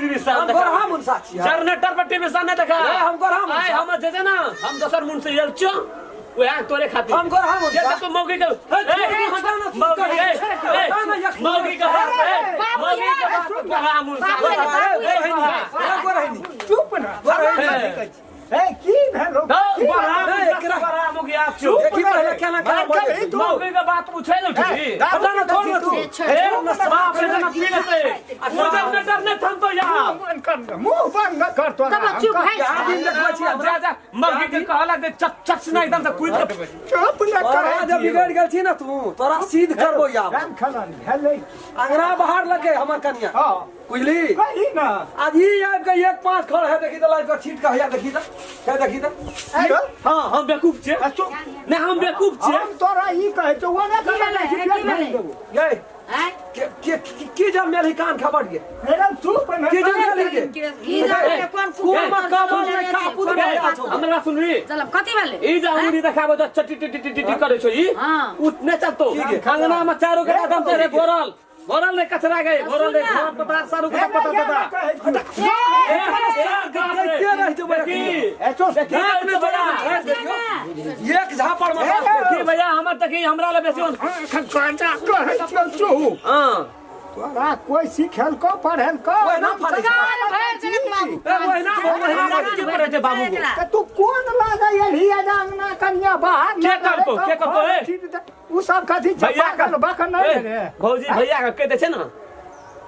TV sound हम गोरहा मुनसा छियै। Generator पर TV sound नहीं देखा नहीं, हम गोरहा मुनसा। आय हम जे जे ना हम दोसर मुन से येल छो वह तोरे खातिर हम गोरहा मुनसा। जे तू मौगी के ए, मौगी ए, ए, मौगी के बाप ए, मौगी के बाप गोरहा मुनसा बाबू रे, ए, बाबू रे। चुप ना ए, ए की भेलो दो, गोरहा ए, मुनसा एकरा- गोरहा मुगी आप छो देखी पहले केना केना मार बजै के छै। तू। मौगी के बात पूछे न उठी पता ना छोड़ ना तू। ए, छोड़। ए, बाप रे जना पी लेते मुझे अपने डर नहीं थम तो यार मुंह बंद कर मुंह बंद न कर तोरा तब चुप है यहाँ दिन देखबै छी हमरा। जा जा मौगी के कहला दे चक चक से ना एकदम से कूद के चुप न तोरा कर जब बिगड़ गेल छी ना तू तोरा सीध करबो यार राम खलन भेलै अंगना बाहर लगे हमर कनिया हां बुझली कही ना आज ई आबि के एक पाँच खड़ है देखी त लाइट के छीट के हैया देखी त है देखी त हाँ हम बेवकूफ छे आ चुप नहीं हम बेवकूफ छे हम तोरा ई कहै छौ ओना की भेलै? करै की भेलै? गए आँय? के के की जब मेरी कान खबर गे मेरा चुप न की जब मेरी गे की जाने कोन कोन कुकुर मक्का बोल कापू दे ए, हमरा सुनली चलब कथी भेलै ई जा उंगली देखाबो त चटी टी टी टी करे छो ई हाँ। उतने चलतो अंगना में चारो के एकदम से रे भोरल भोरल ने कचरा गए भोरल ने घर पतार सारू के पता पता ए, ए, बाप रे। देखते रह जेबै देखी ए चुप देखी अपने भैया एक झापड़ में देखी भैया हमर तक हमरा ले बेसी कहै छौ चुप हां तोरा कोई सिखेल को पढ़ेल को ओए ना पढ़े छै। गाल भरि देलक बाबू। ए, ओए ना ओहिना की पढ़े छै बाबू को त तू कोन लागे एलही अंगना कनिया बाहर के करतौ, के करतौ, ए? उ सब कथी छै भैया पागल बकन नहीं ए, रे भौजी भैया के कह दे छै ना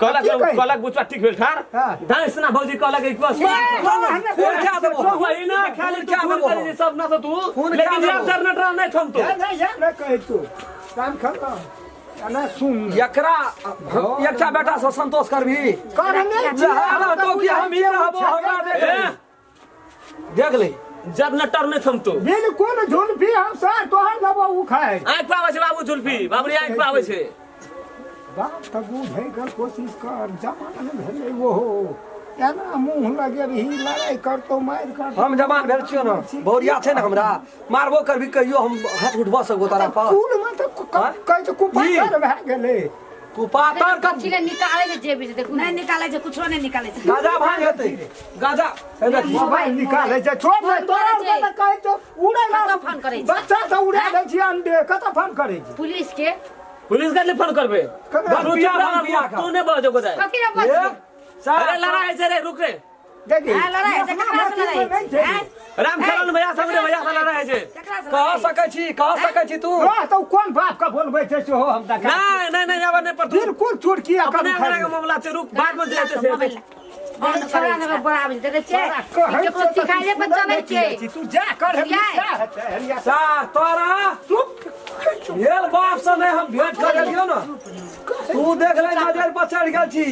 कहलक की कही? कहलक बुचवा ठीक भेल ठार हाँ। दाइस ना भौजी कहलक एक बस खून खा देबो वही ना खाली खून तू खा खून देबो करी जे सब ना तो तू खून लेकिन खा यार देबो। जनरेटर नहीं थम तो या नहीं या नहीं कहे तू काम खत्म ना सुन एकरा एकटा बेटा से संतोष करबी करने छी हमरा तो कि हम ही रहबो हमरा देख ए, ले देख ले जनरेटर नहीं थम तो बिल्कुल झुलफी हम सर तोहर लेबो उ खाए आँख पाबै छै बाबू जुल्फी बाबरी आँख पाबै छै बाप तऽ बुझैके कोशिश कर जवान भेलै ओहो एना मुँह लगेबही लड़ाइ करतौ मारि करतौ हम जवान भेल छियो ना भौरिया छै ने हमरा मारबो करबी कहियो हम हाथ उठबा सकबो तारा पर कुलमे तऽ आँय? कहै छै कुपातर भए गेलै कुपातर कब कथी ले निकालै छै जेबी से देखू नहि निकालै छै कुछो नहि निकालै छै गाजा भांग हेतै गाजा हे देखी मोबाइल निकालै छै छोड़ ने तोरा छै। तऽ कहै छौ उड़ै कतऽ फोन करै छै? बच्चा तऽ उड़ा दै छै अंडे कतऽ फोन करै छै पुलिस के पुलिस के फोन करबे ककरा? तू चुप रह, बिया खा। तू नहि बजो गोदाय कथी रे बजबै? अरे लड़ाई छै रे रुक रे देखी हाँ, लड़ाइ होइ छै, ककरा से लड़ाइ होइ छै? आँय? राम खेलन भैया सब रे भैया से लड़ाई छै ककरा से कह लड़ाइ? सकै छी कह सकै छी तू रह तऽ कोन बाप के बोलबै छै सेहो हम देखा नहीं नहीं नहीं आब नहीं पर तू बिल्कुल चुटकी अपने अंगना के मामला छै रुक बाद में जे हेतै से मोबाइल हेतै। ला। बंद छोड़ा देबै, बड़ा आबै छै। देखै छियै? ई केकरो सिखाइले पर चलै छै। तू जा कर जाय। सा तोरा भेल बाप से नहीं हम भेंट कर लियो ना तू देख ले नजर पर चढ़ गेल छी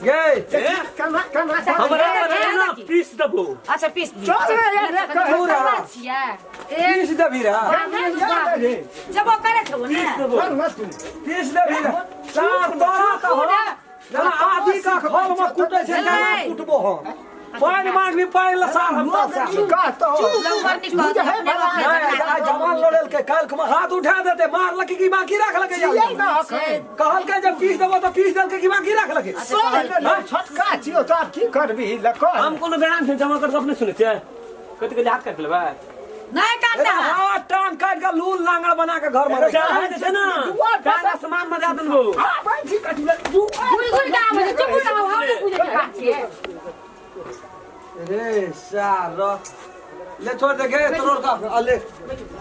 गे केना केना हमरा ए, पर ना ए, पीस देबो अच्छा पीस दी। चल रे यार, रे, कहे पूरा। छियै। ए, पीस देबी रे जबो करै छौ ने। पीस देबो चल ना तू पीस देबी रे सा तोरा तऽ हम जेना आदि का खल में कुटै छै तेना कुटबो हम पानि मांगबी पानि लसार हम तब से कहतो लम्बर निकाल, बुझै अपने बला अपने नहीं, आइ जवान लड़ेलकै काल्हि में हाथ उठा देते मारलकै कि बाकी राखलकै छियै ना अखन। कहलकै जब पीस देबो तऽ पीस देलकै कि बाकी राखलकै छोटका छियौ तऽ आब की करबही ल कह हम कोनो बेराम छै जमा कर अपने सुनै छियै कथी के हाथ काटि लेबै नहि काटता एना हाथ टांग काटि के लूल नांगड़ बना के घर में रख चाहे जे छै ना काला सामान में दए देलबो आबै छी कथी ले घुरि घुरि के आबै छै चुप रहू हम नहि बुझै के बात छियै रे सार ले छोड़ दे गे तोर का आ ले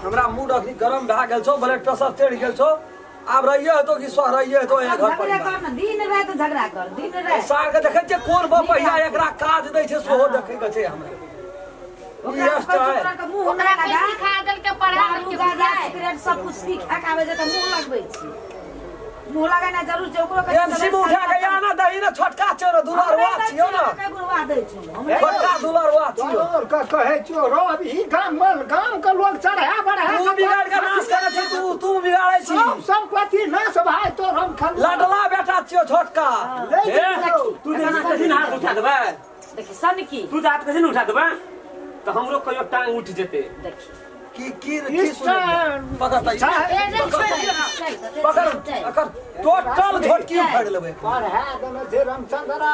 हमरा मूड अखनी गरम भए गेल छौ ब्लड प्रेशर चढ़ि गेल छौ आब रहिए हेतौ कि सोहराइए हेतौ एहि घर झगड़ा परिवार कर ने दिन राति झगड़ा कर दिन राति सार के देखै छियै कोन बपहिया एकरा काज दै छै सेहो देखै के छै हमरा ओकरा ई कहै छै, स्टाइल। तोरा के मुँह ओकरा नहि कोई लगा सिखा देलकै पढ़ा दारू देलकै गांजा बुझाय सिगरेट सब कुछ पी खा के आबै छै तऽ मुँह लगबै छै मुँह लगेनाइ जरूर छै ओकरो कहै एमसी में उठा के आना दही ना छोटका छौ रे दुलरवा छियौ ना गुरुआ दै छौ हमरे छोटका दुलरवा छियौ तोर के कहै छियौ रौ अभी गाम मे गाम के लोग चढ़ा बढ़ा तू बिगाड़ के नाश करे छी तू तू बिगाड़ै छी सब संपत्ति नाश भाई तोर हम खाली लाडला बेटा छियौ छोटका ले ए, जइयौ। तू जे हाथ कथी ने हाथ उठा देबै देखी सनकी तू जे हाथ कथी ने उठा देबै तऽ हमरो कहियो टांग उठि जेतै देखी की की की सुनै पकड़ त चाहे ए, रे, छोड़ि दियौ। पकड़ पकड़ टोटल झोटकी उखाड़ लेबै पढ़ा देने छै रामचंद्रा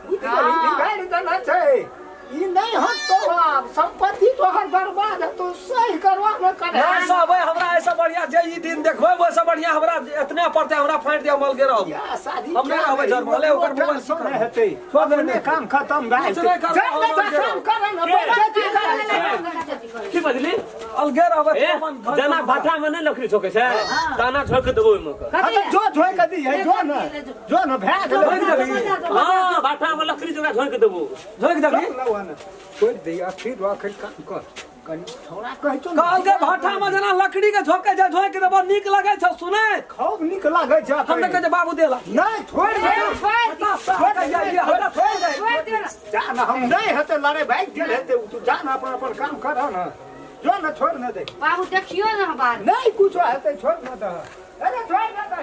बुझि गेलही बिगाड़ि देने छै ई नहि हटतो आब संपत्ति तोहर बर्बाद हेतौ सही करवा ने करे नहीं सब है हमरा ऐसा बढ़िया जे ई दिन देखबै वैसे बढ़िया हमरा एतने पड़ते हमरा फाटि दे मल के रहब या शादी हम नहि रहबै घर मे, भले ओकर मोबाइल टेंशन नहि हेतै छोड़ दे, अपने काम खत्म भए किछु नहि जेतै करबै, चल हम ने अलगे काम करे ने पैसा की करे की बजली अलगे रहबै ए अपन घर जेना भाटा में नहीं लकड़ी झोके छै ताना झोक देबो ओहिमे के। हाँ तऽ जो झोंकि के दिहे जो ने जो ने भए गेलै झोंकि देबही हाँ भाटा में लकड़ी जोका झोक देबो झोंकि देबही चल ना ने छोड़ि दे अखिर अखिर काम कर कनि छौड़ा कहै छौ ने कहलकै भाटा में जेना लकड़ी के झोके छै झोंकि देबो नीक लगै छै सुनैत खूब नीक लागै छै हम तऽ कहै छै बाबू देला नहि छोड़ि दे छोड़ि दे जा ने हम नहि हेतै लड़ाइ भागि गेल हेतै तू जा ने अपन अपन काम कर ने जो ने छोड़ ने दे बाबू देखियो ना बात नहीं कुछो हेतै छोड़ ने दे अरे छोड़ ने दे।